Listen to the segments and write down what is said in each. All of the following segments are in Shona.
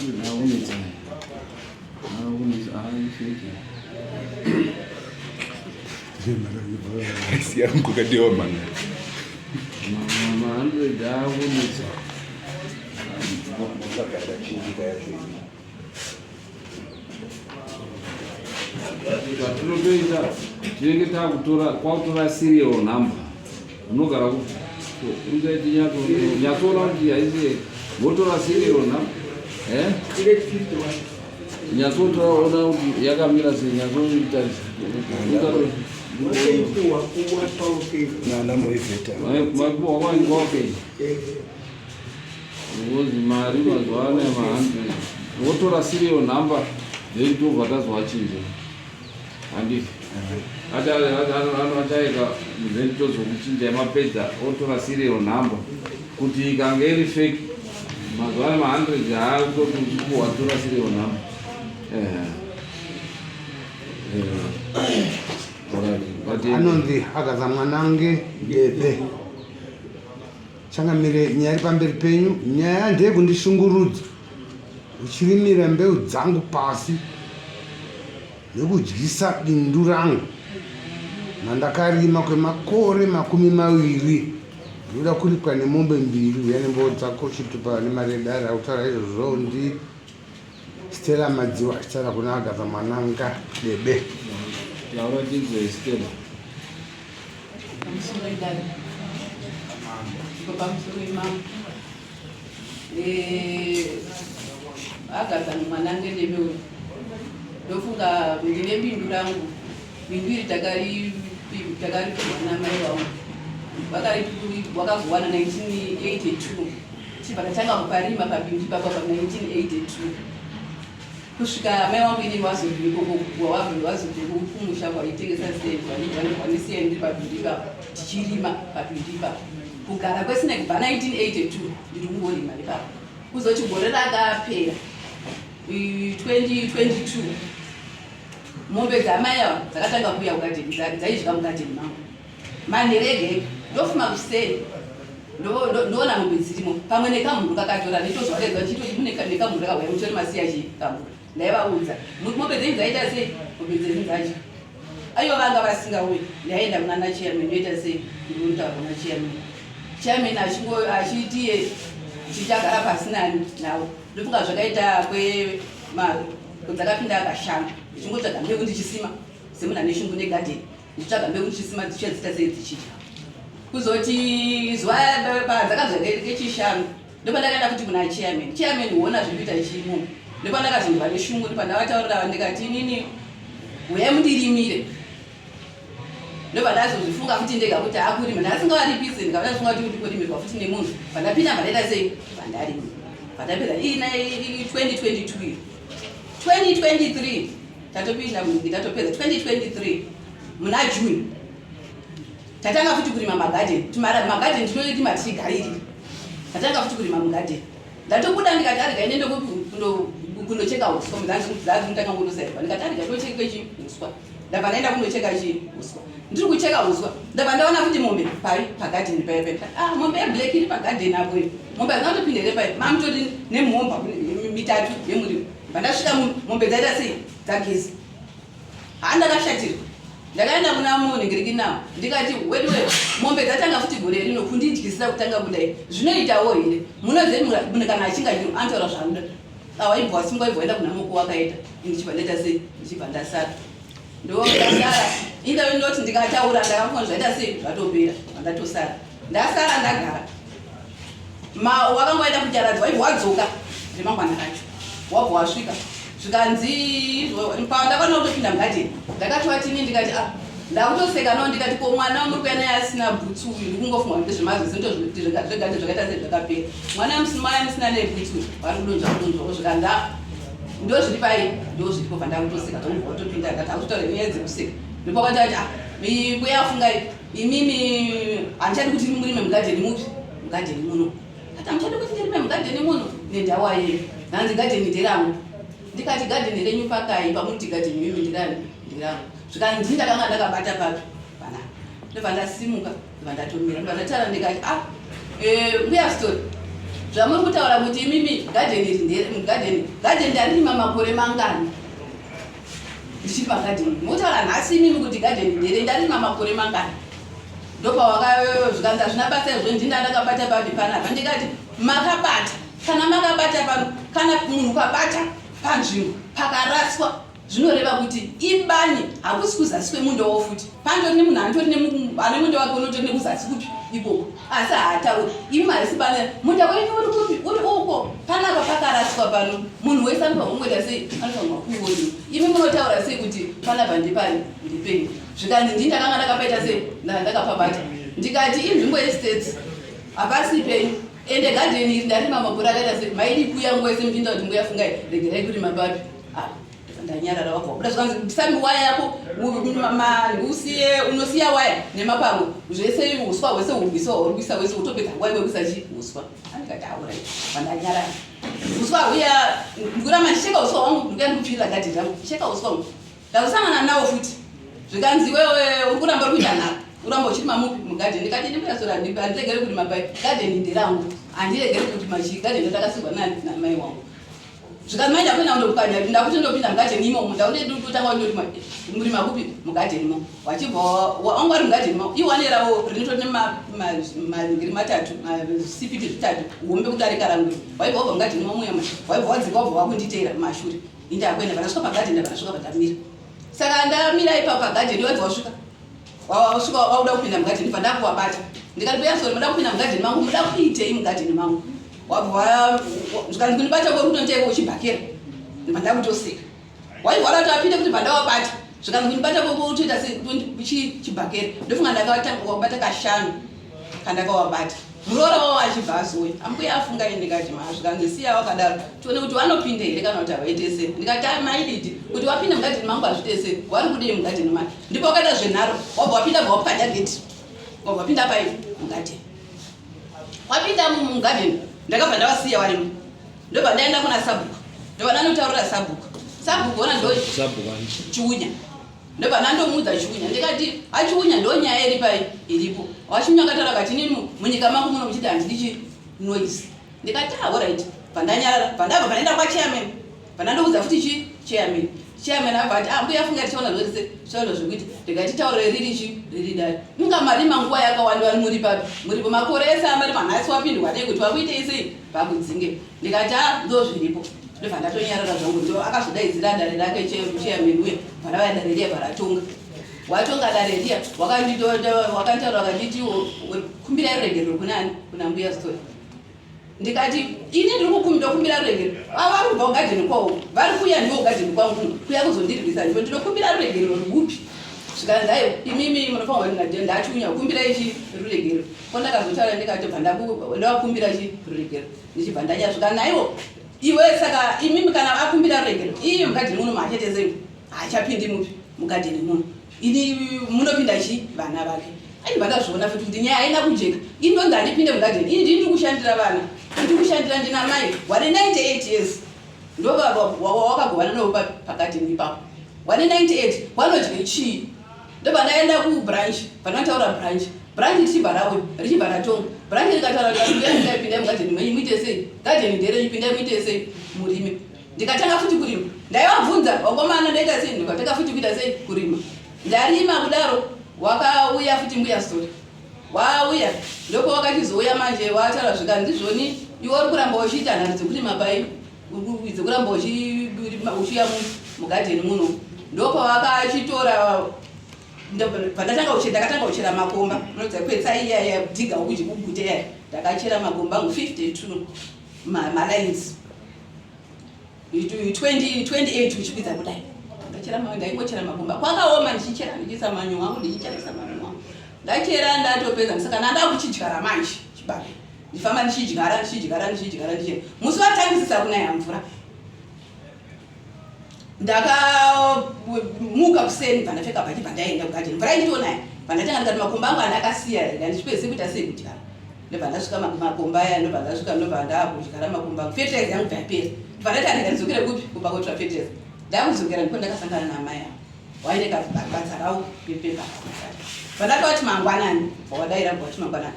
Ma-100 akunetsa. Akunetsa, aifeki. Siya mkukadiwa manga. Ma-100 akunetsa. Zvatinotoita tinenge takutora kwakutora serial number unogara uchaiti nyatsoona kuti haisi votora serial number eh nyatsotora ona kuti yakamira sei nyatsoitarisa. Nanamoiveta. Because mari mazuva ano ma100 votora serial number, then tobva tazovachinja, handiti? Achaika, then tozokuchinja mapedza. Otora serial number kuti ikange iri fake. Mazuva ano ma100 haatoti uchipuhwa, tora serial number. Alright, but Anonzi Agatha Mwanange Debe. Changamire, nyaya iri pamberi penyu, nyaya ndeyekundishungurudza uchirimira mbeu dzangu pasi nekudyisa bindu rangu mandakarima kwemakore 20. Ndinoda kuripwa nemombe mbiri. Uya nemboo dzako, chitupa nemari yedare. Akutaura izvozvo ndi Stella Madziwa achitaura kuna Agatha Mwananga Debe. Taura tinzwe, Stella. Pamusoro idare. Iko pamusoro imamo. Agatha Mwanange Debe uyu. Ndofunga ndine bindu rangu. Bindu iri takaripihwa namai vangu. Wakagowana 1982. Chibva tatanga kuparima pabindu ipapa pa 1982. Kusvika mai vangu inini wazobva ikoko, wazobva kumusha kwaitengesa stand, vanisiya ndiri pabindu ipapo tichirima pabindu ipapo. Kugara kwesine kubva 1982 ndiri kungorima ipapo. Kuzoti gore rakapera 2022, mombe dzamai ava dzakatanga kuuya kugadheni, dzaidya mugadheni mangu manheru ega ega. Ndofuma kuseni, ndoona mombe dzirimo pamwe nekamhuru kakatora. Nditozvaredzwa ndichitoti mune nekamhuru kakauya, mutori masiya chii kamhuru. Ndaivaudza, mombe dzenyu dzaita sei? Mombe dzenyu dzacho aiwa vanga vasingauyi. Ndaenda kunana chairman, ndoita sei, ndinotaura kuna chairman. Chairman achingo achitiye tichagara pasi nani navo. Ndofunga zvakaita dzakapinda akashanu, ndichingotsvaga mbeu ndichisima semunhu ane shungu negadheni, ndichitsvaga mbeu ndichisima, dzichiita sei, dzichidya. Kuzoti zuva padzakazwa kechishanu, ndopandakaenda futi kuna chairman. Chairman, huona zviri kuita chimo. Ndopandakazonzwa neshungu, ndopandavataurira ndikati, inini uyai mundirimire. Ndopandazozvifunga futi ndega kuti akurima ndasingavaripisi. Ndikavafunga kuti kurimirwa futi nemunhu. Pandapinda, pandaita sei, pandarima, pandapedza ina 2022, 2023 tatopinda munhu, tatopedza 2023 muna June, tatanga futi kurima magadheni. Magadheni tinoirima tichigariri. Tatanga futi kurima mugadheni. Ndatobuda ndikati arega ine kundocheka uswa, dzanzimutanga kundosairwa. Ndikati arega ndocheke chi uswa. Ndabva ndaenda kundocheka chi uswa. Ndiri kucheka uswa, ndabva ndaona futi mombe pari pagadheni paipa. Ah, mombe yeblack iri pagadheni apo. Iyo mombe hazina kutopinda here pai? Mamutori nemhomba mitatu yemuriwo. Pandasvika, mombe dzaita sei? Dzageza. Handakashatirwa. Ndakaenda kuna munhingirikinawo ndikati, weduwe, mombe dzatanga futi gore rino kundidyisira kutanga kudai, zvinoitawo here? Munoziva munhu kana achinge anotaura zvaanoda. Awaibva wasungwa, ibva waenda kuna moko wakaita. Ndichibva ndaita sei? Ndichibva ndasara, ndosara indave ndoti ndikataura ndakafona zvaita sei, zvatopera. Ndatosara, ndasara, ndagara. Ma wakangoenda kunyaradzwa, ibva wadzoka remangwana racho, wabva wasvika, zvikanzi pandakaona kutopinda mugadheni, ndakati ndikati, ah, ndakutoseka nao. Ndikati, ko mwana muri kuya naye asina bhutsu uyu? Ndikungofunga kuti zvezvagadheni zvakaita sei, zvakapera. Mwana maya musina nebhutsu, vari kudonzva kudonzvawo. Zvikanzi, ah, ndo zviri pai, ndo zviripo. Pandakutoseka, tongobva kutopinda, ndati akutaura nyaya dzekuseka. Ndopakati ati, ah, mbuya afungai imimi, handichadi kuti murime mugadheni mupi, mugadheni muno. Ati hamuchadi kuti ndirime mugadheni muno nendawa yenyu? Hanzi gadheni nderangu. Ndikati gadheni renyu pakai pamuti gadheni mimi ndirani? Nderangu. Zvikanzi ndakanga ndakabata papi panapa. Ndobva ndasimuka, ndobva ndatomira, ndobva ndatara ndikati, ah, mbuya story. Zvamuri kutaura kuti imimi gadheni iri ndere mugadheni, gadheni ndarima makore mangani ndichiri pagadheni. Motaura nhasi imimi kuti gadheni ndere ndarima makore mangani. Ndopawakazvikanzi hazvina basa izvo ndini ndakabata papi panapa. Ndikati makabata, kana makabata pano, kana munhu ukabata panzvimbo pakaraswa zvinoreva kuti ibani hakusi kuzasi kwemundawo futi pandori nemunhu anotori ane munda wake unotori nekuzasi kupi ikoko asi haatauri imi harisi bani munda wenyu uri kupi uri uko panapa pakaraswa pano munhu wese anofanirwa kungoita sei anofanirwa kuona imi munotaura sei kuti panapa ndepani ndepenyu zvikanzi ndini ndakanga ndakapaita sei ndakapabata ndikati inzvimbo yestates hapasi penyu ende gadheni iri ndarima makore akaita sei maidi kuya nguva yese muchiinda kuti mbuya fungai regerai kurima papi ah, ndanyarara wabva wabuda zvikanzi ndisambi waya yako usiye unosiya waya nemapango zvese uswa hwese hurikuisa hurikuisa hwese utopedza nguva yekuisa chi uswa andikati aurai vandanyarara uswa huya ndikuramba ndicheka uswa hwangu ndikuya ndikutsvirira gadheni rangu cheka uswa hwangu Ndazosangana nawo futi zvikanzi iwewe uri kuramba uri kuita nharo uramba uchirima mupi mugadheni ndikati ini mbuya sora handiregere kurima pai gadheni nderangu handiregere kuti machi gadheni ndakasigwa namai wangu zvikanzi mai ndakuenda kundokukanya ndakuti ndopinda mugadheni imomo ndakuti ndotanga kundorima murima kupi mugadheni mo wachibva wangu wari mugadheni mo iwane ravo rinotori nemangiri matatu masipiti zvitatu hombe kudarika rangu waibva wabva mugadheni mo muya waibva wadzika wabva wakunditeera mumashure Ndakuenda pandasvika pagarden ndapandasvika pandamira. Saka ndamira ipapo pagarden iwe wasvika. Wasvika wauda kupinda mugarden pandakuwabata. Ndikati mbuya sorry muda kupinda mugarden mangu muda kuitei mugarden mangu. Wabva zvikanzi kundibata kuri kutondiita uchibhakera. Ndakutoseka. Waivhara kuti apinde kuti pandawabata. Zvikanzi kundibata kuri kutoita se chibhakera. Ndofunga ndakawabata kashanu kandakawabata. Muroora wavo achibva azouya ambuya afunga ini ndikati ma zvikanzi siya wakadaro tione kuti vanopinda here kana kuti havaite sei ndikati ah, maididi kuti wapinda mugadheni mangu hazviite sei wari kudei mugadheni mani ndipo wakaita zvenharo wabva wapinda bva wapwanya geti wabva wapinda pai mugadheni wapinda mugadheni ndakabva ndavasiya varimo ndobva ndaenda kuna sabhuku ndobva ndanotaurira sabhuku sabhuku ona ndo chiunya Ndobva ndandomuudza Chiunya ndikati achiunya ndonyaya iri pai iripo. Wachiunya akataura akati inini munyika mangu muno muchiti handidi chi noise. Ndikati ah alright. Pandanyarara pandabva pandaenda kwa chairman. Pandandoudza futi chi chairman. Chairman abva ati ah mbuya funga tichaona zvose tichaona zvekuita. Ndikati taurire riri chi riri dare. Inga marima nguva yakawanda vari muri papi. Muripo makore ese amarima nhasi wapindwa nei kuti wakuitei sei vakudzinge. Ndikati ah ndozviripo. Ndobva ndatonyarara zvangu ndo akazodaidzira dare rake chairman uya bva dare riya bva ratonga watonga dare riya wakanditaura wakanditi kumbirai ruregerero kuna ani kuna mbuya story ndikati ini ndiri kukumbira ruregerero vari kubva kugadheni kwavo vari kuuya ndiwo kugadheni kwangu kuya kuzondirwisa ndipo ndinokumbira ruregerero rwupi zvikanzi ayo imimi munofanirwa ndachiunya kumbirai chi ruregerero ko ndakazotaura ndikati bva ndavakumbira chi ruregerero ndichibva ndanyasvika naiwo iwe saka imimi kana akumbira ruregero iye mugadheni muno maachete sei haachapindi mupi mugadheni muno ini munopinda chi vana vake aibva ndazviona futi kuti nyaya haina kujeka ini ndonzi handipinde mugadheni ini ndini ndiri kushandira vana ndiri kushandira ndina mai wane 98 years ndowakagovana navo pagadheni ipapo wane 98 wanodye chii Ndobva ndaenda kubranch pandataura branch branch richibva rauya richibva ratonga branch rikataura kuti pindai pindai mugadheni menyu muite sei gadheni nderenyu pindai muite sei murime ndikatanga futi kurima ndaivabvunza vakomana ndaita sei ndikatanga futi kuita sei kurima ndarima kudaro wakauya futi mbuya story wauya ndoko wakachizouya manje wataura zvikanzi ndizvoni iwe uri kuramba uchiita nharo dzekurima pai dzekuramba uchiuya mugadheni muno ndopavakachitora pandatanga kuchera ndakatanga kuchera makomba unodza kwetsa iya iya dhiga ukuti kugute iya ndakachera makomba angu 52 malines 28 uchikwidza kudai ndachera ndaingochera makomba kwakaoma ndichichera ndichiisa manyowa angu ndichicheresa manyowa ndachera ndatopedza saka ndandakuchidyara manje chibage ndifamba ndichidyara ndichidyara ndichidyara ndichidyara musi watangisisa kunaya mvura ndakamuka kuseni bva ndapfeka bhachi bva ndaenda kugadheni mvura inditonaya bva ndatanga ndikati makomba angu andakasiya rega ndichipedzise kuita sei kudyara ndobva ndasvika makomba aya ndobva ndasvika ndobva ndaakudyara makomba angu fertilizer yangu bva yapera ndobva ndati arega ndidzokere kupi kumba kotora fertilizer ndakudzokera ndipo ndakasangana naamai avo waine kabadza ravo pepepa bva ndakavati mangwanani bva wadaira bva wati mangwanani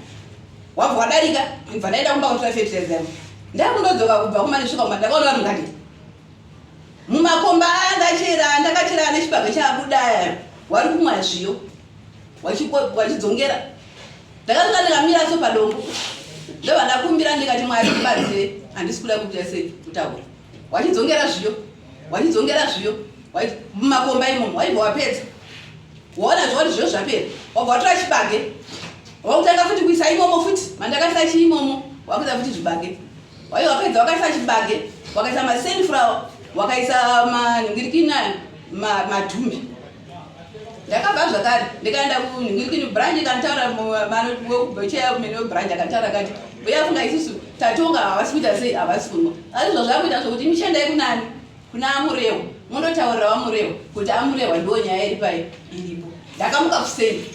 wabva wadarika bva ndaenda kumba kotora fertilizer yangu. Ndakundodzoka kubva kuma ndisvika kuma ndakaona vanhu ngati mumakomba aya ndachera ndakachera nechibage chabuda aya wari kumwa zviyo wachidzongera. Ndakasvika ndikamira so padombo ndobva ndakumbira ndikati Mwari ndibatsire handisi kuda kuita sei kutaura. Wachidzongera zviyo wachidzongera zviyo mumakomba imomo waibva wapedza waona zvauri zviyo zvapera wabva watora chibage wakutanga futi kuisa imomo futi mandakaisa chiimomo wakuisa futi zvibage waiva wapedza wakaisa chibage wakaisa masunflower wakaisa manhingirikini ayo madhumbi ndakabva zvakare ndikaenda kunhingirikini branch ikanitaura chairman webranch akanitaura akati mbuya funga isusu tatonga havasi kuita sei havasi kunwa asi zvazvakuita zvokuti imichendai kunani kuna amurewa mundotaurira vamurewa kuti amurewa ndiwo nyaya iri pai iripo ndakamuka kuseni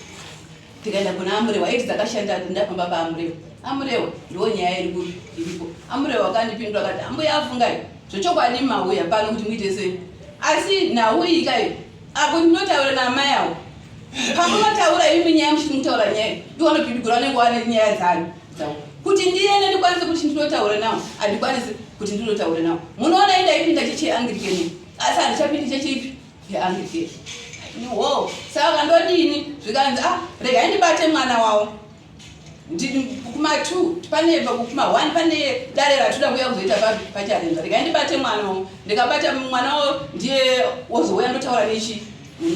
tikaenda kuna amurewa iti dzakashanda ndafamba paamurewa amurewa ndiwo nyaya iri kupi iripo amurewa akandipindura akati ambuya afungai zvechokwadi mauya pano kuti muite sei asi nhau iyi kai apo ndinotaura naamai avo pamunotaura imi nyaya muchiti mutaura nyaya iwo anopindigura anenge wane nyaya dzani dzavo kuti ndiende ndikwanise kuti ndinotaura nawo handikwanisi kuti ndinotaura nawo munoona indaipinda chechi yeanglican asi handichapindi chechi ipi yeanglican wo saka ndodini zvikanzi ah regai ndibate mwana wavo kuma 2 pane kuma 1 pane dare ratoda kuuya kuzoita papi pacharenza regai ndibate mwana wavo ndikabata mwana wavo ndiye wozouya ndotaura nechi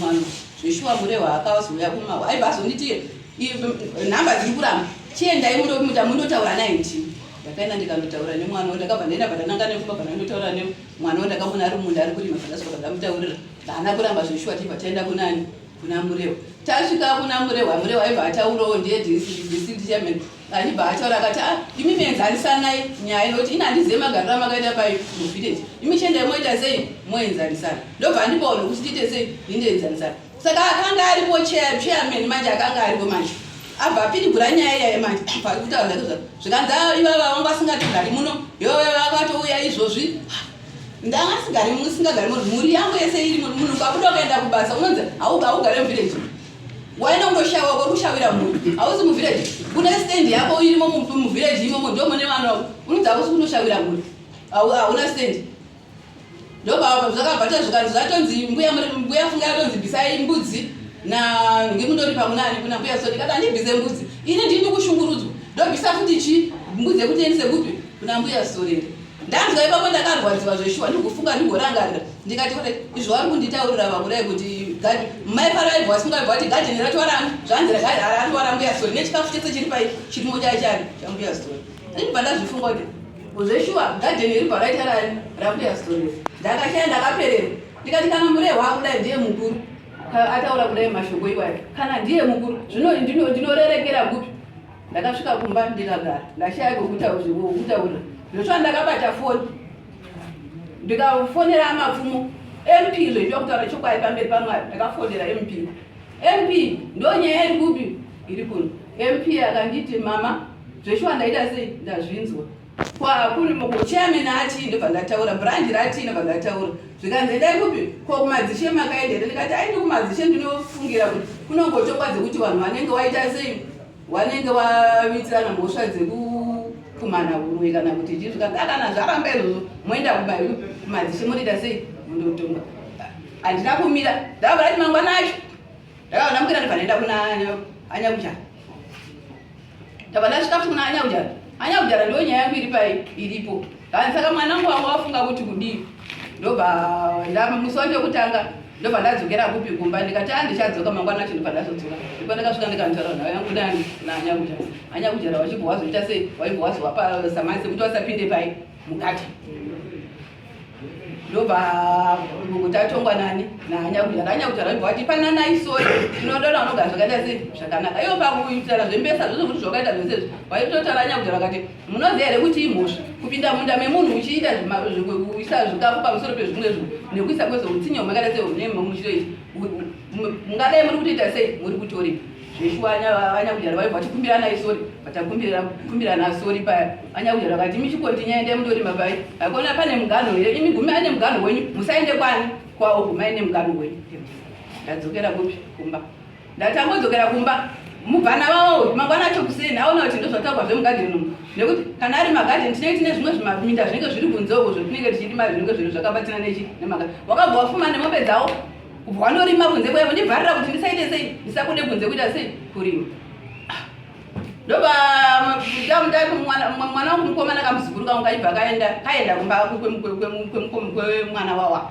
mwana zveshuwa murehwa akazouya kuma aibva azonditi nhamba dziri kuramba chiendai mundomuta mundotaura naye ndini ndakaenda ndikandotaura nemwana wo ndakabva ndaenda bva ndananga nekumba bva ndandotaura nemwana wo ndakamuona ari munda ari kurima bva ndasvika bva ndamutaurira haana kuramba zveshuwa tibva taenda kunani kuna Murewa tasvika kuna Murewa Murewa aibva ataurawo ndiye district chairman achibva ataura akati ah imi mienzanisanai nyaya nokuti ini handizive magariro amakaita pai muvillage imi chiendai moita sei moenzanisana ndobva andipawo nokuti tiite sei ndindoenzanisana saka akanga aripo chairman manje akanga aripo manje abva apidigura nyaya iyaye manje kutaura zvake zvako zvikanzi ah, ivava vanga vasingatogari muno yove vakatouya izvozvi ndanga sigari musingagari muno mhuri yangu yese iri muno munhu ukabuda ukaenda kubasa unonzi haugare muvillage waenda kundoshawa kuri kushawira mhuri hausi muvillage une stand yako irimo muvillage imomo ndo mune vanhu vako unonzi hausi kundoshawira mhuri hauna stand ndobva zvakabva zvikanzi zvatonzi mbuya mbuya funga yatonzi bvisai mbudzi na ngimundori pamunani kuna mbuya so ndikati andibvise mbudzi ini ndini ndikushungurudzwa ndobvisa futi chi mbudzi yekuti endise kupi kuna mbuya sorere Ndanzwa ipapo ndakarwadziwa zveshuwa ndikufunga ndigorangarira ndikati ore izvo vari kunditaurira vakudai kuti mai paro aibva vasunga aibva vati gadheni ratwarani zvanzi ratwara mbuya sori nechikafu chese chiri pai chirimo chachari chambuya sori ndibva ndazvifunga kuti zveshuwa gadheni iri bva raita rani rambuya sori ndakashaya ndakapererwa ndikati kana murehwa akudai ndiye mukuru ataura kudai mashoko iwayo kana ndiye mukuru zvino ndinorerekera kupi Ndakasvika kumba ndikagara ndashaya kwekutaurira zvosva ndakabata foni ndikafonera amapfumo MP zvoitwa kutaura chokwadi pamberi pamwari ndakafonera MP MP ndonyaya iri kupi iri kuno MP akanditi mama zveshuwa ndaita sei ndazvinzwa Chairman ati ndobva ndataura branch rati ndobva ndataura zvikanzi endai kupi ko kumadzishe makaenda here ndikati aindi kumadzishe ndinofungira kuti kunongotongwa dzekuti vanhu vanenge waita sei wanenge wavitirana mhosva dzekukumana huroyi kana kuti chii zvikanzi akana zvaramba izvozvo moenda kumadzishe motoita sei mondotongwa handina kumira ndakabva ndati mangwana acho ndakabva ndamukira ndobva ndaenda kuna anyakuchana Ndabva ndasvika futi kuna Anyaujara. Anyaujara ndiyo nyaya yangu iri pai iripo. Kani saka mwana wangu wanga wafunga kuti kudii. Ndobva ndamusi wacho wekutanga ndobva ndadzokera kupi kumba ndikati ah ndichadzoka mangwana acho ndobva ndazodzoka. Ndipo ndakasvika ndikanotaura nhau yangu nani naAnyaujara. Anyaujara wachibva wazoita sei waibva wazowapa samani sekuti wasapinde pai mukati. Ndobva kuti atongwa nani naanyakujara anyakujara ndobva vati pananai sori tinodona vanogara zvakaita sei zvakanaka ivo pakuitana zvembesa zvose kuti zvakaita zvese izvi vaitotaura anyakujara vakati munoziva here kuti imhosva kupinda munda memunhu uchiita kuisa zvikafu pamusoro pezvimwe zvinhu nekuisa kwezoutsinye hwamakaita sei muchiro ichi mungadai muri kutoita sei muri kutorima Zveshuwa anyakujara vaibva vachikumbirana sori vatakumbirana sori paya anyakujara vakati imi chikontinya endai mundorima pai akona pane muganho here imi gumi ane muganho wenyu musaende kwani kwawo gumai nemuganho wenyu ndadzokera kupi kumba ndatangodzokera kumba Mubvana vavo mangwana acho kuseni aona kuti ndozvataurwa zvemugadheni umu, nekuti kana ari magadheni tinenge tine zvimwe zvimaminda zvinenge zviri kunze uko zvetinenge tichirima zvinenge zviri zvakabatsana nechi nemagadheni. Wakabva wafuma nemombe dzavo kubva wandorima kunze kwaivo ndivharira kuti ndisaite sei, ndisabude kunze kuita sei kurima. Ndobva mwana wangu mukomana kamuzukuru kangu kaibva kaenda kaenda kumba kwemwana wawa.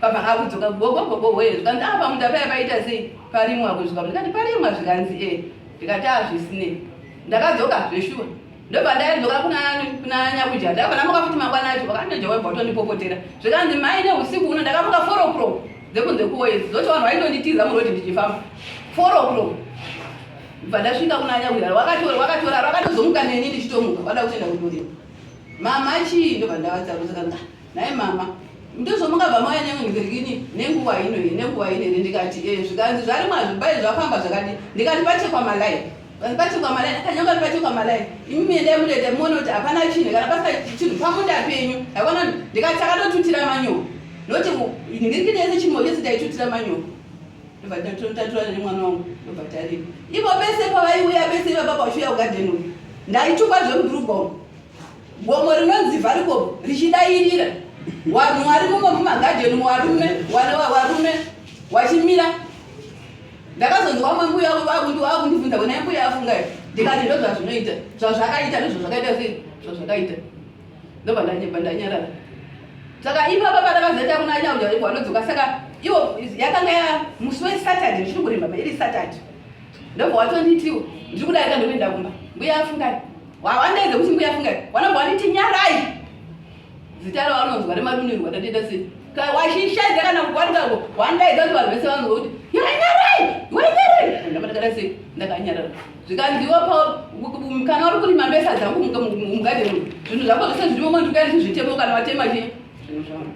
Kabva kakudzoka gogo gogo wee zvikanzi apa munda paya paita sei parimwa kusvika ndikati parimwa zvikanzi e ndikati azvisinei ndakadzoka zveshuwa ndobva ndadzoka kuna kuna nyakudya ndakabva ndamuka futi mangwana acho vakandoja waibva watondipopotera zvikanzi mai neusiku uno ndakamuka four o'clock dzekunze kuoyedzi zoti vanhu vaitonditiza murodi ndichifamba four o'clock bva ndasvika kuna nyakudya wakatora wakatora vakatozomuka neni ndichitomuka vada kutoenda kundorima mama chii ndobva ndavatsarutsa kanzi Nhai mama, ndizvo mungabva mauya nenhirikini nenguva ino here nenguva ino here ndikati e zvikanzi zvarimwa zvibai zvafamba zvakadii ndikati pachekwa malai pachekwa malai akanyonga kuti pachekwa malai imi endai munoita muone kuti hapana chinhu kana pasina chinhu pamunda penyu hakwana ndikati takatotutira manyowa noti nhirikini yese chimwe chese taitutira manyowa ndobva tatura nemwana wangu ndobva tarima ivo pese pavaiuya pese ivababa vachiuya kugadheni uyu ndaitukwa zvemudhurubha umu Gomo rinonzi Varikopo richidairira vanhu vari mumo mumagadheni varume varume wachimira. Ndakazonzwa vamwe mbuya vakundibvunza kuna mbuya afunga ndikati ndozvazvinoita zvazvakaita ndozvazvakaita sei zvazvakaita ndobva ndanyepa ndanyarara. Saka ipapa pandakazoita kuna nyauja vanodzoka saka ivo yakanga ya musi weSaturday ndichiri kurima iri Saturday ndobva watonditiwo ndiri kudarika ndokuenda kumba mbuya afungai Wawandaidza kuti mbuya fungai. Wanobva wanditi nyarai. Zita rawanonzwa remadunirwa tatoita sei? Wachishaidza kana kukwanika ko wandaidza kuti vanhu vese vanzwa kuti nyarai wanyarai. Ndamba ndakada sei? Ndakanyarara. Zvikanzi iwe kana uri kurima mbesa dzangu mugadheni zvinhu zvako zvese zvirimo mandikuya ndichizvitema kana watema chii zvinhu zvangu.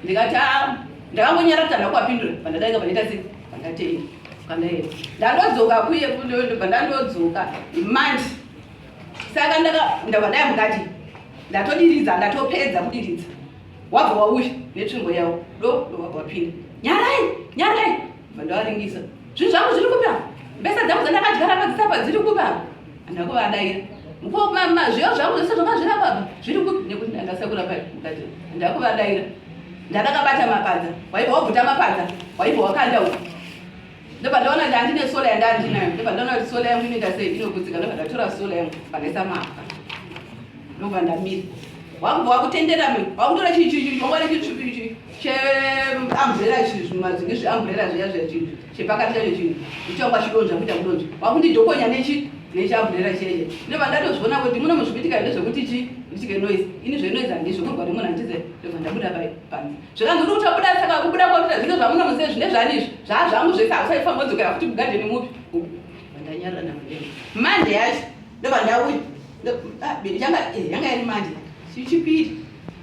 Ndikati ah ndakangonyarara kuti handina kuwapindura pandadaika pandaita sei? Pandatenda. Pandaenda. Ndandodzoka kuye ndobva ndandodzoka manje saka ndabva ndaya mukati ndatodiridza ndatopedza kudiridza wabva wauya netsvimbo yawo do wabva wapinda nyarai nyarai bva ndavaringisa zvinhu zvangu zviri kupi apa mbesa dzangu dzandakadyara padzisapa dziri kupi apa handakuvadaira zviyo zvangu zvese zvanga zviri apa zviri kupi nekuti ndandasakura pai mukati ndakuvadaira ndandakabata mapadza waibva wabvuta mapadza waibva wakanda uku ndobva ndaona kuti handine sola yandandinayo ndobva ndaona kuti sola yangu inoita sei inoputsika ndobva ndatora sola yangu pandaisa mapwa ndobva ndamira wakubva wakutendera mi wakutora chiwangwana cheambrera zvinge zveambrera zviya zviya chinhu chepakati chacho chinhu ichangwa chidonzva kuita kudonzva wakundidhokonya nechi nechiambrera cheche ndobva ndatozviona kuti muno muzvikuitika ndezvekuti chi ndichike noise ini zvenoise handizvo kurwa nemunhu handize ndobva ndabuda panze Zvikanzi uri kutobuda saka kubuda kwakuita zvino zvamuno muzive zvine zvani izvi zvaa zvangu zvese hausaifanira kudzokera futi kugadheni mupi ndanyarara namandeni mande yacho ndobva ndauya ah, yanga eh, yanga iri mande chipiri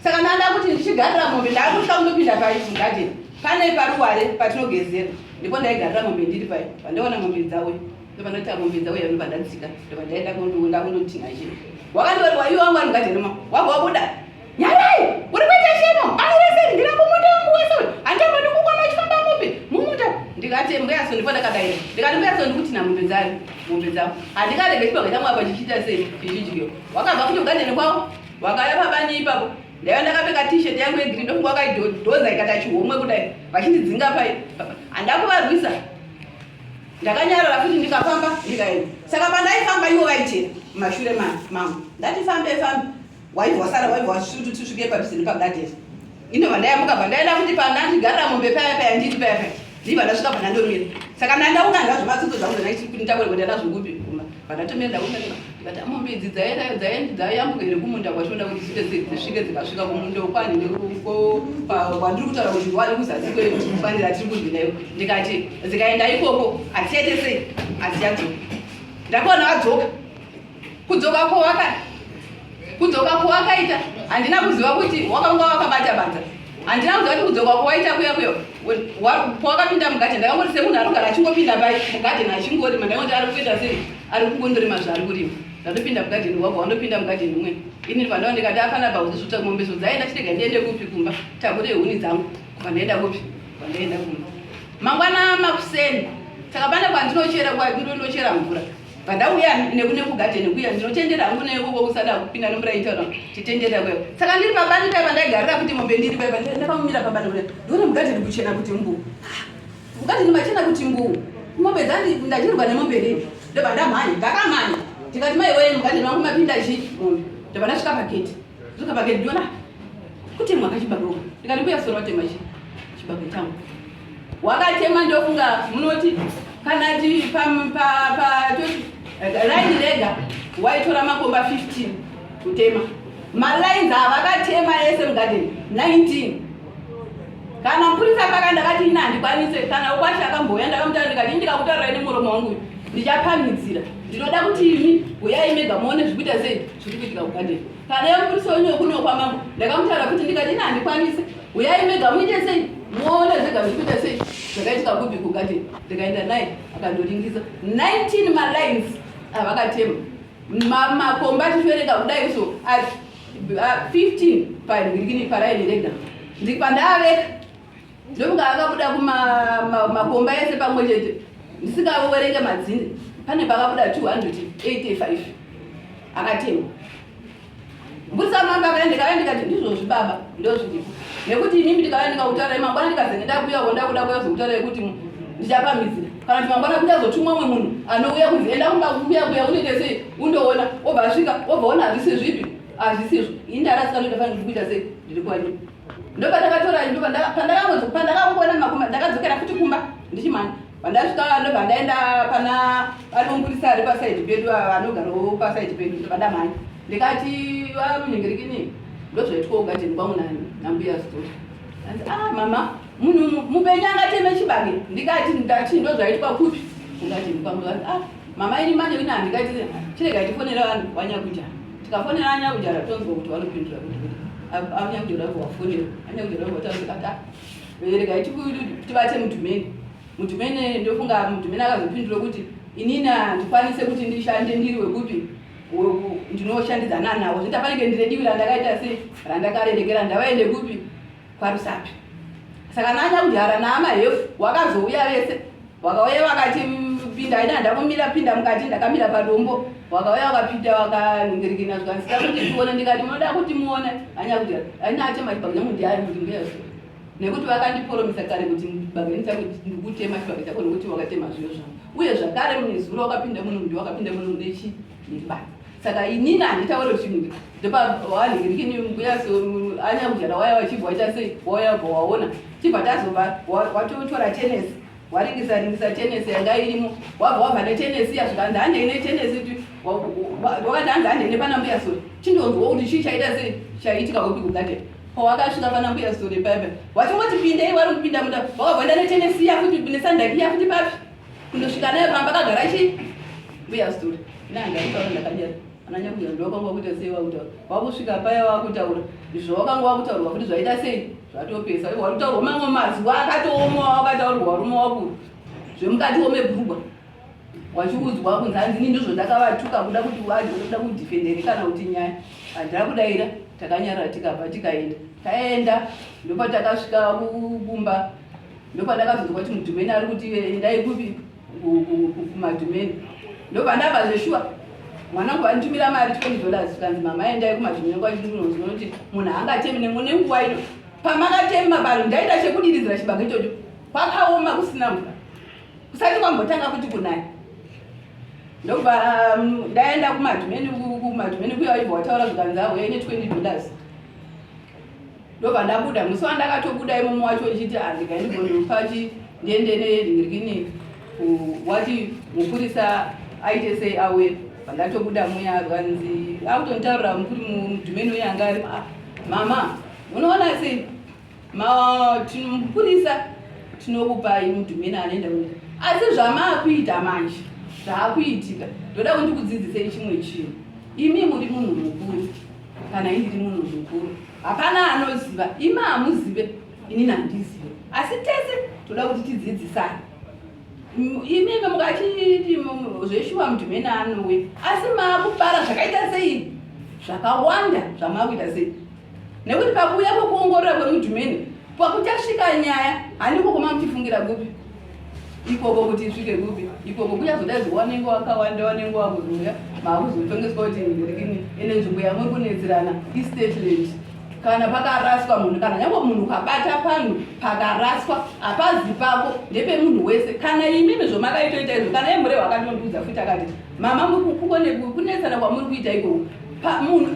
saka ndanda kuti ndichigarira mombe ndakutya kundopinda pai mugadheni pane paruware patinogezera ndipo ndaigarira mombe ndiri pai pandaona mombe dzauya ndobva ndaita mombe dzauya ndobva ndadzika ndobva ndaenda kundotinha chii wakandori iwe wangu ari mugadheni ma wabva wabuda Nyarai! Uri kuita chemo? Airese ndira kumunda wangu wese uyu. Handambodi kukwana uchifamba mupi? Mumunda. Ndikati mbuya so ndipo ndakadaira. Ndikati mbuya so ndikuti na mombe dzani? Mombe dzako. Handikarege chibage changu apa chichiita sei? Chichidyiwa. Wakabva kuti ugadheni kwavo. Wakauya pabani ipapo. Ndaiva ndakapfeka t-shirt yangu yegreen ndofunga wakaidhoza ikata chihomwe kudai. Vachindidzinga pai. Handakuvarwisa. Ndakanyarara futi ndikafamba ndikaenda. Saka pandaifamba ivo vaitera mumashure mangu. Ndati fambe fambe. Waibva wasara waibva wasvutu tisvike padhuze nepagadheni inobva ndayamuka bva ndaenda futi pandandigarira mombe paya paya ndiri paya paya ndibva ndasvika pandandomira saka ndandaunga ndazvematsotso zvangu zvandachitakure kuenda nazvo kupi kumba pandatomira ndaunga ndikati mombe idzi dzayambuka here kumunda kwachoda kuti dzite dzisvike dzikasvika kumunda kwani kwandiri kutaura kuti wari kuzasi kwefanira tiri kurwinayo ndikati dzikaenda ikoko hadzichaite sei hadzichadzoka ndakaona vadzoka Kudzoka kwawaka kudzoka kwawakaita handina kuziva kuti wakanga wakabata bata. Handina kuziva kuti kudzoka kwawaita kuya kuya pawakapinda mugadheni ndakangoti semunhu ari kugara achingopinda pai mugadheni achingorima ndakangoti ari kuita sei ari kungondorima zvaari kurima ndatopinda mugadheni wabva wandopinda mugadheni umwe ini pandawa ndikati apana pakuti mombe so dzaenda chitega ndiende kupi kumba takure huni dzangu kubva ndaenda kupi kubva ndaenda kumba mangwana makuseni. Saka pane kwandinochera kwandinochera mvura pandauya nekugadheni kuya ndinotendera hangu nekoko kusada kupinda nemvura itaura titendera kuya. Saka ndiri pabani paya pandaigarira kuti mombe ndiri paya ndakamumira pabani kuya ndione mugadheni kuchena kuti mbu mugadheni machena kuti mbu mombe dzandi ndachirwa nemombe rii ndobva ndamhanya ndakamhanya ndikati mai woye mugadheni wangu mapinda chii mombe ndobva ndasvika pageti ndosvika pageti ndiona kutemwa kachibage ndikati mbuya soro watema chii chibage changu wakatema ndofunga munoti kana ti line rega waitora makomba 15 kutema malines avakatema ese mugadeni 19 kana mupurisa paka ndakati ini handikwanise kana ukwasha akambouya ndakamutaura ndikati ndikakutaurirai nemuromo wangu ndichapamhidzira ndinoda kuti imi uyai mega muone zvikuita sei zviri kuitika kugadeni Kana yemupurisa wenyu wekuno kwamambo ndakamutaura kuti ndikati ini handikwanise uyai mega muite sei muone zvega zvichikuita sei zvakaitika kupi kugati ndikaenda naye akandoringisa 19 malines avakatema makomba achiverenga kudai so 15 parikini paraini rega ndipandaveka ndokunga akabuda kumakomba ese pamwe chete ndisingaverenge madzinde pane pakabuda 285 akatema mbusa mambo akaya ndikauya ndikati ndizvozvi baba ndozviripo nekuti inimi ndikauya ndikakutaurai mangwana ndikazenge ndakuyawo ndakuda kuya kuzokutaurai kuti ndichapamhidzira kana kuti mangwana kuchazotumwa umwe munhu anouya kunzi enda kumba kuya kuya unoite sei undoona wobva asvika wobva ona hazvisi zvipi hazvisizvo ini ndarasika ndotofanira kuita sei ndiri kwani ndopandakatora pandakangoona makuma ndakadzokera futi kumba ndichimhanya pandasvika ndobva ndaenda pana vanomupurisa ari pasaidi pedu vanogarawo pasaidi pedu ndobva ndamhanya ndikati vamunhingirikini ndozvaitwa ugadheni kwangu nambuya story anzi ah mama munhu mupenyu angateme chibage ndikati ndati ndozvaitwa kupi ugadheni kwangu anzi ah mama ini manje ini handikati chiregai tifonera vanhu wanyakujana tikafonera anyakujara tonzwa kuti vanopindura kuti kuti anyakujara vabva wafonera anyakujara vabva wataura tikati ah regai tibate mudhumeni mudhumeni ndofunga mudhumeni akazopindura kuti inini handikwanise kuti ndishande ndiri wekupi ndinoshandidzana nawo zvita panenge ndine divi randakaita sei randakarerekera ndavaende kupi kwarusapi saka nanyakujara naamahefu wakazouya vese Wakauya vakati pinda ina ndakumira pinda mukati ndakamira padombo wakauya wakapinda wakaningirikina zvikanzi da kuti tione ndikati munoda kuti muone anya kuti aina atema chibage changu ndiani kuti mbuya zvo nekuti vakandiporomisa kare kuti bage chako ndikutema chibage chako nekuti wakatema zviyo zvangu uye zvakare munezuro wakapinda muno ndi wakapinda muno nechi nebage saka inini handitaure kuti chinhu ndopawanhingirikini mbuya anya kujara waya wachibva waita sei wauya bva waona chibva tazobva watotora tenesi waringisa ringisa tenesi yanga irimo wabva wabva netenesi iya zvikanzi handei netenesi wakati hanzi handei nepana mbuya sori chindonzwa kuti chii chaita sei chaiitika kupi kugadeni pawakasvika pana mbuya sori paipa wachingoti pindei wari kupinda munda wakabva enda netenesi iya futi nesandaki iya futi papi kundosvika nayo pamba kagara chii mbuya sori nandakutaura ndakanyara Ananya kuita ndowakanga wakuita sei wakutaura wakusvika paya wakutaura izvo wakanga wakutaurwa futi zvaita sei zvatopesa iwe wakutaurwa mamwe mazuva akatooma wakataurwa varume wakuru zvemukati wome bhurugwa wachiudzwa kunzi hanzi ini ndizvo ndakavatuka kuda kuti kuda kudhifendere kana kuti nyaya handina kudaira takanyarara tikabva tikaenda taenda ndopatakasvika kumba ndopandakazonzwa kuti mudhumeni ari kuti endai kupi kumadhumeni ndobva ndabva zveshuwa mwana wangu vanditumira mari 20 dollars zvikanzi mama endai kumadhumeni kwachinonzwa kuti munhu haangatemi nenguva ino pamakatema pano ndaita chekudiridzira chibage ichocho kwakaoma kusina mvura kusati kwambotanga kuti kunaya ndobva ndaenda kumadhumeni kumadhumeni kuya waibva wataura zvikanzi auya ine 20 dollars ndobva ndabuda musi wandakatobuda imomo wacho ndichiti handika ndigondopachi ndiende neringirikini wati mupurisa aite sei auye pandatobuda muya zvanzi akutonditaurira mukuri mudhumeni uye anga ari ah, mama unoona sei mupurisa tinokupai mudhumeni anoenda kuita asi zvamaakuita manje zvaakuitika ndoda kuti ndikudzidzisei chimwe chinhu imi muri munhu mukuru kana ini ndiri munhu mukuru hapana anoziva imi hamuzive inini handizive asi tese toda kuti tidzidzisane imimi mukachiti zveshuwa mudhumeni anouya asi maakupara zvakaita sei zvakawanda zvamaakuita sei nekuti pakuuya kwekuongorora kwemudhumeni pakuchasvika nyaya handiko kuma muchifungira kupi Ikoko kuti isvike kupi ikoko kuchazodaidzwa wanenge wakawanda wanenge wakuzouya maakuzotongeswa kuti ndikini ende nzvimbo yamuri kunetserana istate land. Kana pakaraswa munhu, kana nyangwe munhu ukabata panhu pakaraswa, hapazi pako, ndepemunhu wese. Kana imimi zvomakaitoita izvo, kana iye Murehwa akatondiudza futi akati, mama, kunetsana kwamuri kuita ikoko, munhu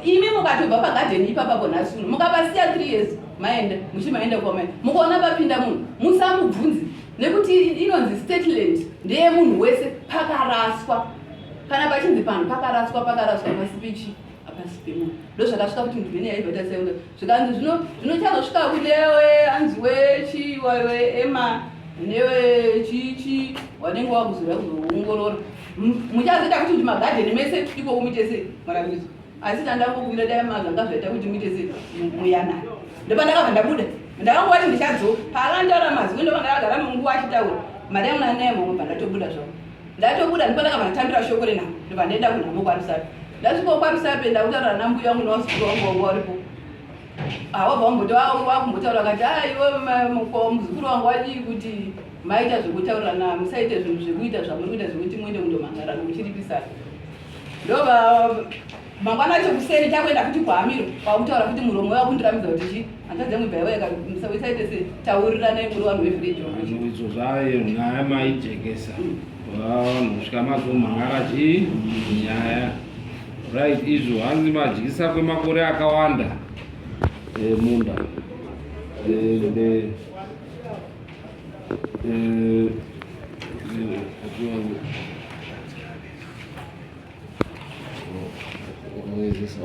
imi mukatobva pagadheni ipapapo nhasi uno, mukapasiya 3 years, maenda muchimaenda kwamai, mukaona papinda munhu musamubvunzi, nekuti inonzi state land, ndeyemunhu wese. Pakaraswa, kana pachinzi panhu pakaraswa, pakaraswa pasi pechi hapasi pemunhu. Ndozvakasvika kuti ndimene yaibva taseunda, zvikanzi zvino zvinochazosvika kunewe anzi wechi ema newe chichi wanenge wakuzoya kuzoongorora, muchazoita kuti magadheni mese ikoko muite sei, marambidzo. Asi tandangokumbira dai mazvanga zvaita kuti muite sei, muyanani. Ndopandakabva ndabuda, ndakangowati ndichadzoka paakandaura mazwi, ndobva ndakagara munguva achitaura mari yangu nanaye mamwe, bva ndatobuda zvavo. Ndatobuda ndipo ndakabva ndatambira shoko renhamo, ndobva ndaenda kunhamo kwaRusape. Ndasvikawo kwaRusape, ndakutaura nambuya wangu nevazukuru vangu vanga varipo. Wabva wakumbotaura vakati, aiwe muzukuru wangu, wadii kuti maita zvekutaurirana, musaite zvinhu zvekuita zvamuri kuita zvekuti muende kundomhangarana muchiripisana. Ndobva mangwana acho kuseni takuenda futi kuhamiro, kwakutaura futi muromo wakundiramidza kuti chi hanzvadzi yangu bvaiweka, musaite se tauriranai muri vanhu vevhireji. Izvo zvayo nyaya maijekesa, vanhu kusvika mazomhangara chii nyaya, right? Izvo hanzi madyisa kwemakore akawanda munda ende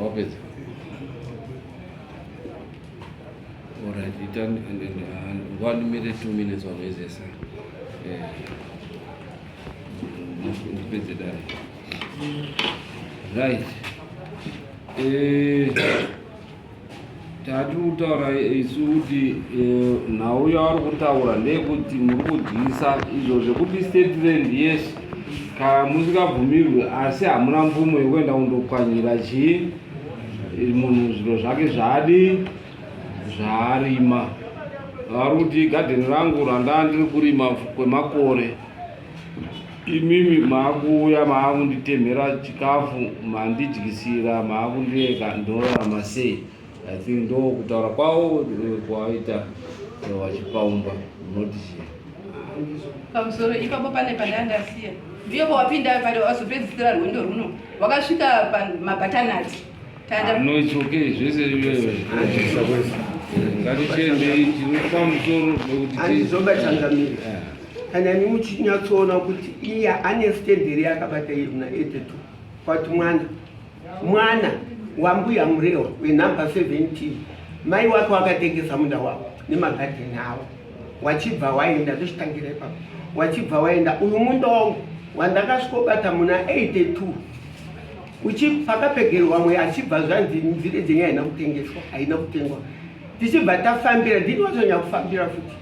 wapedza. Alright, ita ngwandimire 2 minutes wanoizesa ndipedze dare, right? Tati kutaura isu kuti nhau yavari kutaura ndeyekuti muri kudyisa izvo zvekuti state land, yes, kana musingabvumirwi, asi hamuna mvumo yekuenda kundopwanyira chii munhu zviro zvake zvaadi zvaarima. Vari kuti gadheni rangu randaa ndiri kurima kwemakore, imimi maakuuya maakunditemhera chikafu, mandidyisira, maakundirega, ndinorarama sei? I think ndo kutaura kwavo kwawaita vachipaumba. Unoti chii? Pamusoro ipapo pane pandandasiya, ndiyo pawapinda pari wazopedzisira rwendo runo wakasvika pamabhatanati. No, it's okay, zvese ngatichiendei, tiri pamusoro nekuti Handizoba, changamire. Kana imi muchinyatsoona kuti iye ane stand yakabata iri muna 82 kwati mwana wambuya Murewa wenhamba 17, mai wake wakatengesa munda wavo nemagadheni avo, wachibva waenda. Tochitangira ipapo, wachibva waenda. Uyu munda wangu wandakasvikobata muna 82 uchi pakapegerwa mwe achibva zvanzi nzire dzenyu haina kutengeswa, haina kutengwa. Tichibva tafambira, ndini watonya kufambira futi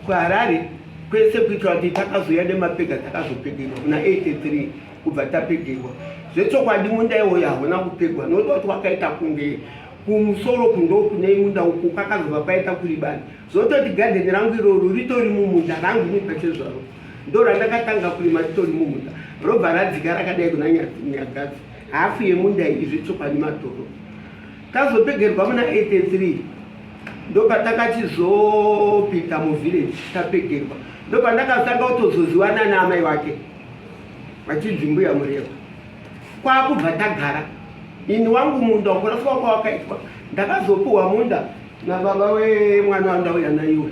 kuHarare kwese kuitira kuti takazoya nemapega, takazopegerwa muna 83. Kubva tapegerwa, zvechokwadi munda iwoyo hauna kupegwa, nokuti kuti wakaita kunge kumusoro kundo kune munda uku kwakazobva kwaita kuribani. Zvototi gadheni rangu iroro ritori mumunda rangu ini pachezvaro, ndo randakatanga kurima, ritori mumunda, robva radzika rakadai kuna Nyagadzi, hafu yemunda iyi. Zvechokwadi matoro tazopegerwa muna 83, ndopatakachizopinda muvillage tapegerwa, ndopandakatanga kutozoziwana naamai wake vachinzi mbuya Mureva. Kwakubva tagara, ini wangu munda ukuraswa kwawakaitwa, ndakazopuhwa munda nababa wemwana wandauya naiwe,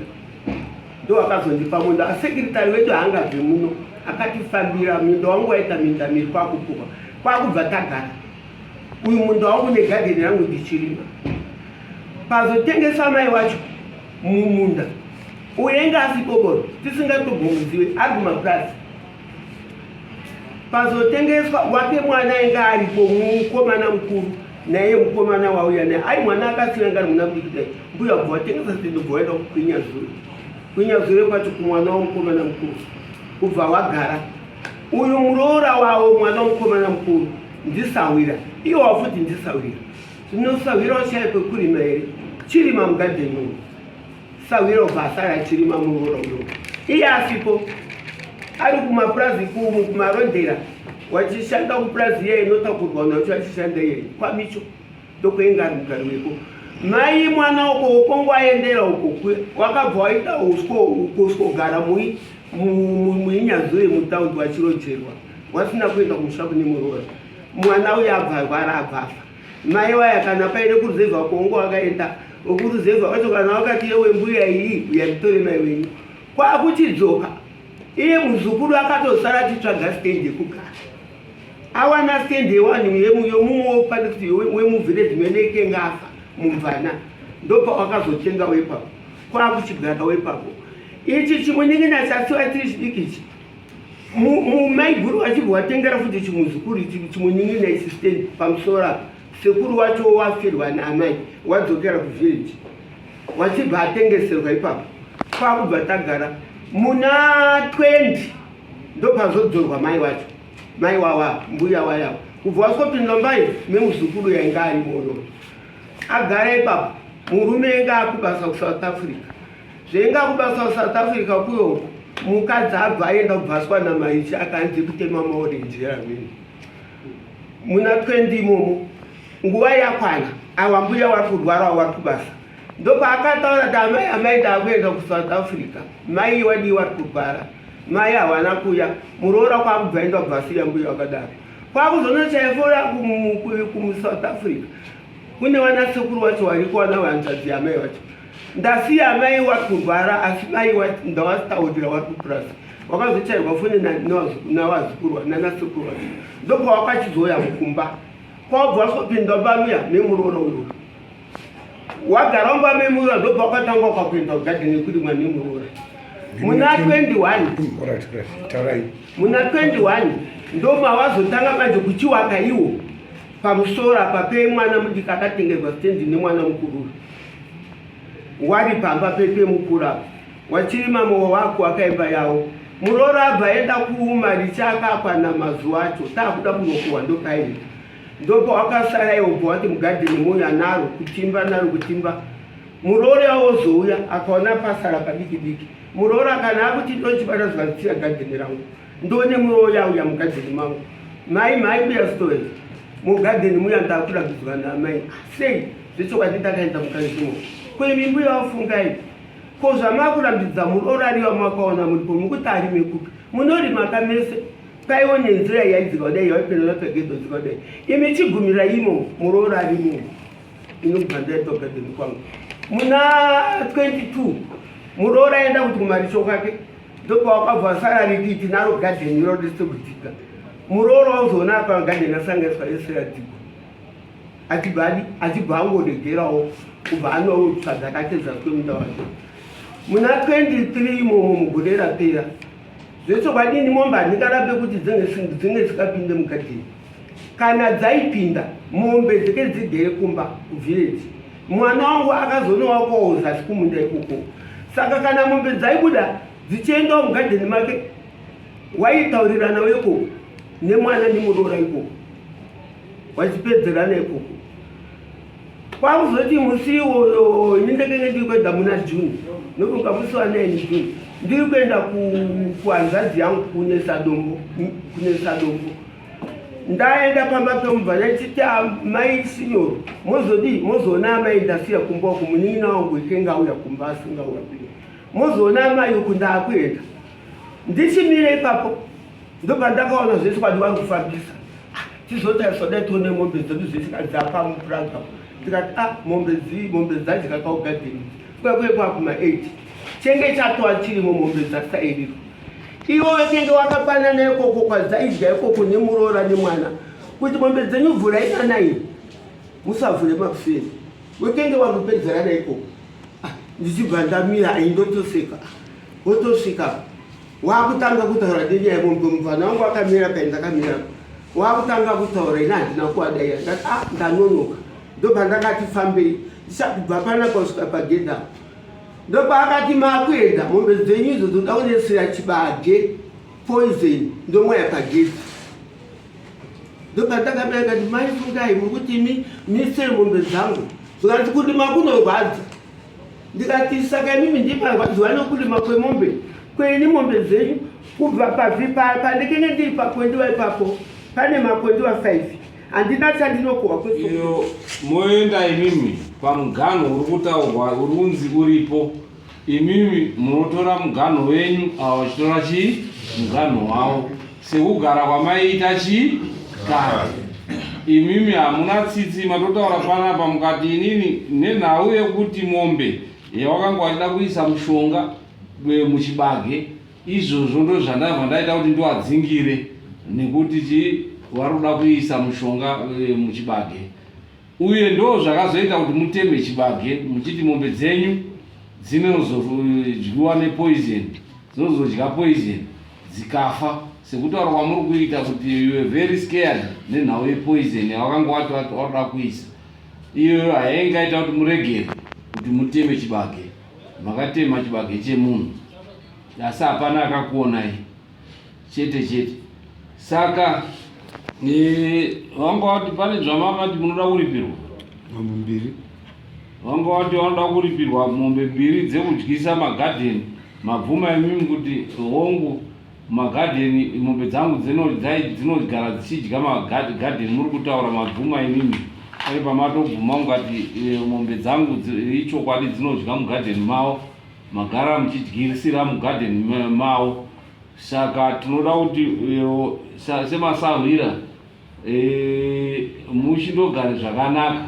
ndo akazondipa munda. Asekiritari wedu haangabve muno, akatifambira munda wangu waita minda miri, kwakupuhwa, kwakubva tagara. Uyu munda wangu negadheni rangu ndichirima. Pazotengesa mai wacho mumunda uyenga asi boboro tisingatobvunziwe ari kumapurazi. Pazotengeswa wake mwana ainge aripo, mukomana mukuru, naiye mukomana wauya naye ari mwana akasiya ngari muna mudiki dai mbuya kubva watengesa sendo, bva waenda kukwinyazure, kwinyazure kwacho kumwana wamukomana mukuru, kubva wagara. Uyu muroora wavo mwana wamukomana mukuru ndisahwira, iwo wafuti ndisahwira. Zvinosahwira washaya kwekurima here? Chirima mugadheni umu, sahwira ubva asara achirima muroora uyo. Iye asipo ari kumapurazi kumarondera wachishanda kupurazi iye inotakurwa nacho achishanda iye kwamicho ndokuenga ari mugari weko mai mwana uko ukongo aendera uko wakabva waita uswogara muinyazure mutaundi wachirojerwa wasina kuenda kumusha kune muroora mwana uyo abva arwara abva afa mai waya kana paine kuruzevha kongo wakaenda wekuruzevha wacho kana wakati yewe mbuya iyi uya nditore mai wenyu kwakuchidzoka iye muzukuru akatosara achitsvaga stand yekugara awana stand yewanhu yemumwe pane kuti wemuvillage mene ikenga afa mumvana ndopawakazotenga wepapo kwakuchigara wepapo ichi chimunin'ina chasiwa chiri chidiki ichi maiguru vachibva watengera futi chimuzukuru chimunin'ina ichi stand pamusoro apa sekuru wacho wafirwa naamai wadzokera kuvillage wachibva atengeserwa ipapo kwakubva tagara muna 20 ndopazodzorwa mai wacho mai wawa mbuya wayawa kubva waswopinda mbai memuzukuru yainge arimoyo agara ipapo murume ainge akubasa kusouth africa zvainge akubasa kusouth africa kuyo mukadzi abva aenda kubvaswa namaichi akanzi kutema maorenji amene muna 20 imomo nguva yakwana awa mbuya wari kurwara wari kubasa ndopaakataura kuti amai amai ndakuenda kusouth africa mai wadii wari kurwara mai hawana kuya muroora kwakubva enda kubva siya mbuya wakadaro kwakuzonochaifora kumusouth africa kune vana sekuru wacho wariko vana vanzvadzi yamai wacho ndasiya amai wari kurwara asi mai ndawataurira wari kupurasa wakazochairwa foni navazukuru nanasekuru wacho ndopawakachizouya mukumba kwabva wasopinda bamuya memuroora uyo wagara mumba memuroora ndobva wakatanga ukakuenda kugadheni yekurimwa nemuroora muna 21 muna 21 ndomawazotanga manje kuchiwaka iwo pamusoro apa pemwana mudiki akatengerwa stendi nemwana mukuru wari pamba pepemukuru apa wachirima moyo wako akaimba yawo muroora abva aenda kumaricha akakwana mazuva acho taakuda kunokuhwa ndopaenda Ndopo wakasara iwo bva wati mugadheni mouya naro kutimba naro kutimba muroora wozouya akaona pasara padiki diki muroora kana akuti ndochibata zvikanditsiya gadheni rangu ndone muroora auya mugadheni mangu mai mai mbuya story mugadheni muya ndakurambidzwa naamai sei zvechokwadi ndakaenda mukazimo ko imi mbuya wafungai ko zvamakurambidza muroora ariwa makaona muripo mukuti arime kupi munorima kamese Paiwo nenzira yaidzika kudai yaipinda napagedo dzika kudai imi chigumira imo muroora arimo inobva ndaitwa gadheni kwangu muna 22 muroora aenda kuti kumaricho kwake ndopawakabva asara rikiti naro gadheni iro risikudzika muroora wazoona apa gadheni asanganiswa yese yadzikwa achibva adi achibva angoregerawo kubva anotsvaga rake zasi kwemunda wake muna 23 imomo mugore rapera Zvechokwadi ini mombe handingarambe kuti dzinge dzikapinde mugadheni. Kana dzaipinda mombe dzeke dzigere kumba kuvillage. Mwana wangu akazonowakwawo zasi kumunda ikoko. Saka kana mombe dzaibuda dzichiendawo mugadheni make waitaurirana ikoko nemwana nemuroora ikoko wachipedzerana ikoko. Kwakuzoti musi iwoyo ini ndakenge ndiri kuenda muna June nokunga musi wa 9 June ndiri kuenda kuhanzvadzi yangu kunesadombo kunesadombo ndaenda pamba pemubva ndachiti ah, mai sinyoro mozodii mozoona amai ndasiya kumba uku munin'ina wangu ikenga auya kumba asingauya mozoona amai uku ndaakuenda ndichimire ipapo ndopandakaona zvese kwadi vari kufambisa ah, tizotarisa dai tione mombe dzedu zvese kadzapa mupuranga tikati a ah, mombe dzii mombe dzadya kaugadheni kwekwe kwakuma 8 chenge chatova chirimo mombe dzasairiro ivo vekenge wakapanana ikoko kwadzaidya ikoko nemuroora nemwana kuti mombe dzenyu vhurai nanai musavhure makuseni wekenge wakupedzerana ikoko ah, ndichibva ndamira aindotoseka wotosvika wakutanga kutaura nenyaya yemombe mupfana wangu akamira kai ndakamira wakutanga kutaura ini handina kuadaira ndati ah ndanonoka ndopandakati fambei ndichakubva panapa kusvika pagedha apo ndopaakati makuenda mombe dzenyu idzo dzoda kunesera chibage poison ndomwaya pagedhi ndopandakamira kati mai fungai muri kuti imi misei mombe dzangu zvikati kurima kunorwadza ndikati saka imimi ndiparwadziwa nokurima kwemombe Kweni mombe dzenyu kubva pabvi pandikenge ndiri pakwendiwa ipapo pane makwendiwa 5 handina chandinokohwa kweyo. Moenda imimi pamuganho uri kutaurwa uri kunzi uripo, imimi munotora muganho wenyu, ava vachitora chii muganho wavo sekugara kwamaiita chii kare. Imimi hamuna tsitsi, matotaura panapa mukati inini nenhau yekuti mombe yawakanga wachida kuisa mushonga muchibage, izvozvo ndo zvandabva ndaita kuti ndiwadzingire nekuti chii vari kuda kuisa mushonga muchibage, uye ndo zvakazoita kuti muteme chibage muchiti mombe dzenyu dzinozodyiwa nepoison, dzinozodya poison dzikafa, sekutaura kwamuri kuita kuti you were very scared nenhau yepoison yawakanga wati wakuda kuisa iyoyo hayaingaita kuti muregere kuti muteme chibage. Makatema chibage chemunhu asi hapana akakuonai chete chete. Saka vanga vati pane zvamamati munoda kuripirwa mombe mbiri, vanga vati vanoda kuripirwa mombe mbiri dzekudyisa magadheni. Mabvuma imimi kuti hongu, magadheni mombe dzangu dzinogara dzichidya magadheni. Muri kutaura mabvuma imimi, pane pamatobvuma mukati mombe dzangu ichokwadi dzinodya mugadheni mavo, magara muchidyirisira mugadheni mavo. Saka tinoda kuti semasahwira muchindogare zvakanaka.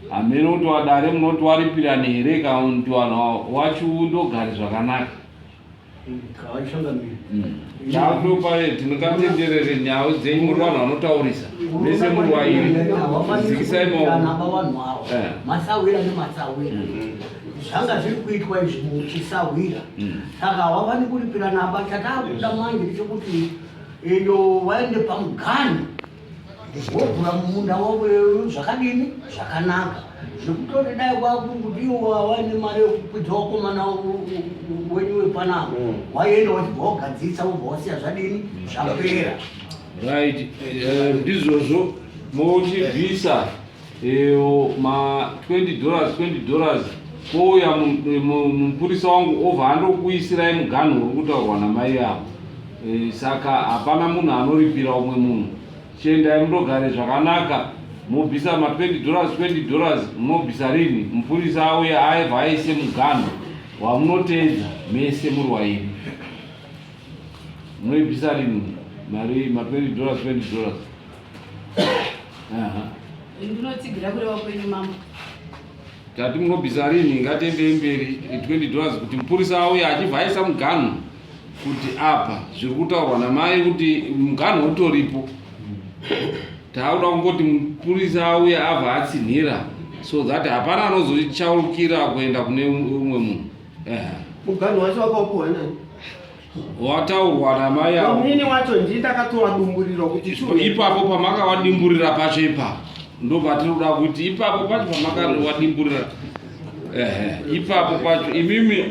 Hamene kuti wadare munoti waripirani here kana kuti vanhu wachundogare zvakanaka. Takutopa tingatenderere nhau dzenyu, muri vanhu vanotaurisa mese muri wairi, dzikisai maoko. Masahwira nemasahwira zvanga zviri kuitwa izvi muchisahwira, saka hawafani kuripirana apa. Chatakuda manje ndechekuti iyo waende pamuganhu wogura mumunda wavo zvakadini zvakanaka, zvekutoti dai kwakuri kuti iwo waine mari yekukwidza wakomana wenyu wepanapa, waienda wachibva wagadzisa wobva wasiya zvadini zvapera. Right, ndizvozvo, mochibvisa ma $20 $20, kouya mupurisa wangu obva andokuisirai muganhu uri kutaurwa namai avo. Saka hapana munhu anoripira umwe munhu. Chiendai mundogare zvakanaka, mobvisa ma $20 $20. Munobvisa rini? Mupurisa auya aibva aise muganhu wamunoteedza mese muri wairi. Munoibvisa rini mari ma $20 $20? Aha. Ndinotsigira kureva kwenyu, mambo. Tati munobvisa rini? Ngatiendei mberi. $20 kuti mupurisa auye achibva aisa muganhu kuti apa zviri kutaurwa namai kuti muganhu utoripo. Taakuda kungoti mupurisa auye abva atsinhira so that hapana anozochaukira kuenda kune umwe munhu. Muganhu wacho wakaupiwa nani? Wataurwa namai avo. Munini wacho ndii ndakatowadumburirwa kuti Ipapo pamakawadimburira pacho, ipapo ndo patinoda kuti ipapo pacho pamakawadimburira, ehe, ipapo pacho imimi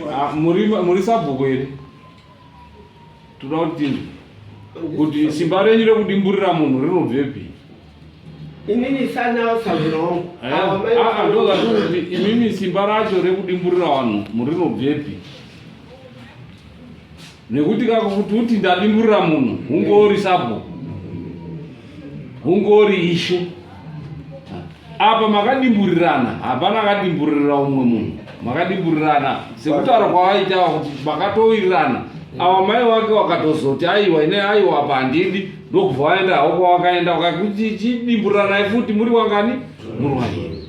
muri sabhuku here? Toda kuti tinzwe kuti simba renyu rekudimburira munhu rinobvepi. Inini sana sahwira wangu. Ndozvatikuti imimi simba racho rekudimburira vanhu murinobvepi, nekuti kako kuti uti ndadimburira munhu hungori sabhuku, hungori ishe. Apa makadimburirana, hapana akadimburirira umwe munhu, makadimburirana sekutaura kwavaita kuti makatowirirana. Ava mai wake wakatozoti aiwa, ine aiwa, apa handidi, ndokubva waenda havo kwawakaenda, wakakuti chidimburiranayi futi muri wangani? Muri waviri.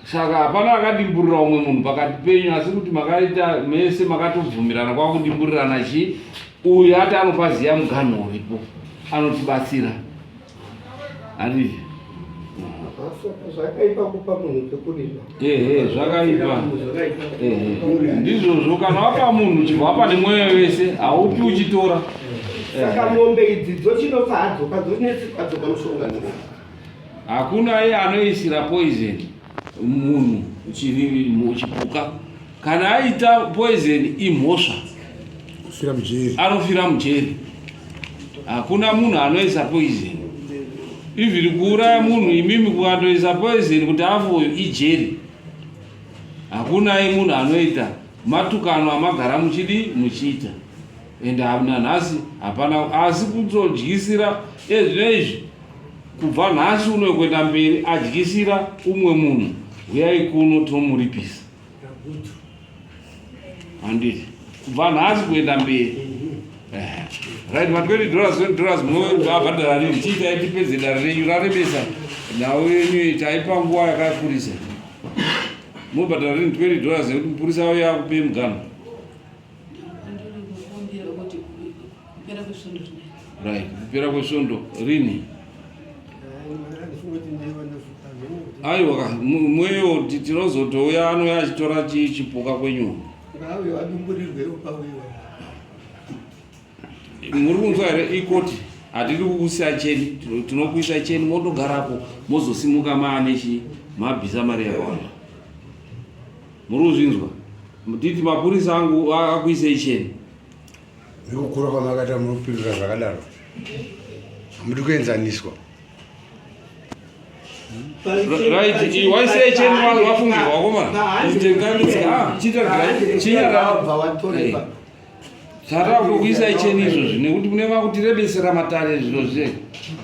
Saka hapana akadimburira umwe munhu pakati penyu, asi kuti makaita mese makatobvumirana kwakudimburirana chi uyu ati anopaziya muganhu uripo anotibatsira, handizvo? Zvakaipa kupa munhu pekurima. Ehe, zvakaipa. Ehe, ndizvozvo, kana wapa munhu chibva wapa nemwoyo wese, haupi uchitora. Saka mombe idzi dzochinofa hadzoka dzonetsikwa dzoka mushonga. Hakuna iye anoisira poison munhu chiri chipuka. Kana aita poison imhosva. Fira mujeri. Anofira mujeri. Hakuna munhu anoisa poison, even kuuraya munhu imimi kukandoisa poison kuti afe uyu ijeri. Hakuna munhu anoita. Matukano amagara muchidi muchiita and nanhasi hapana asi kutodyisira ezvino izvi kubva nhasi uno kuenda mberi adyisira umwe munhu huyai kuno tomuripisa handiti kubva nhasi kuenda mberi eh, right ma 20 dollars 20 dollars munovabhadhara rini chiitai tipedze dare renyu rarebesa nhau yenyu taipa nguva yakakurisa mobhadhara rini 20 dollars yekuti mupurisa auye akupei muganho right kupera kwesvondo rini aiwa ka mweyo tinozotouya anouya achitora chipuka kwenyu muri kunzwa here ikoti hatidi kukusiya cheni tinokuisa cheni motogarapo mozosimuka maane chi mabvisa mari yakawanda muri kuzvinzwa titi mapurisa angu akuisei cheni Nekukura kwamakaita munopindura zvakadaro hamudi kuenzaniswa. Right, waisei cheni wafungirwa wakomana. Tata kukuisai cheni izvozvi nekuti mune makutirebesera matare zviro zve.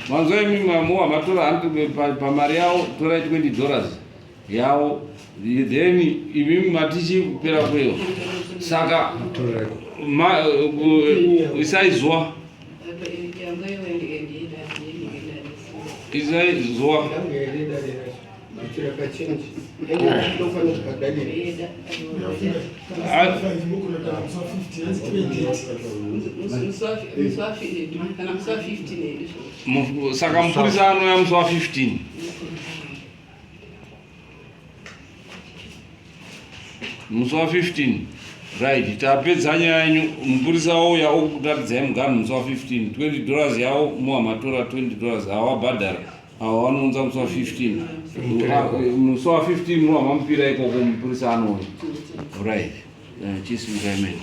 Manzwa imi mamuwa matora handi pamari yawo torai 20 dollars. yavo then imimi matichi kupera kweyo saka isai zuva isai zuva saka mupurisa anouya musi wa 15 musi wa 15 right tapedza nyaya yenyu mupurisa ouya okutaridzai muganhu musi wa 15 20 dollars yavo muhamatora 20 dollars awabhadhara awa vanounza musi wa 15 musi wa 15 muhamamupira ikoko mupurisa anouya right eh, chisimukai mene.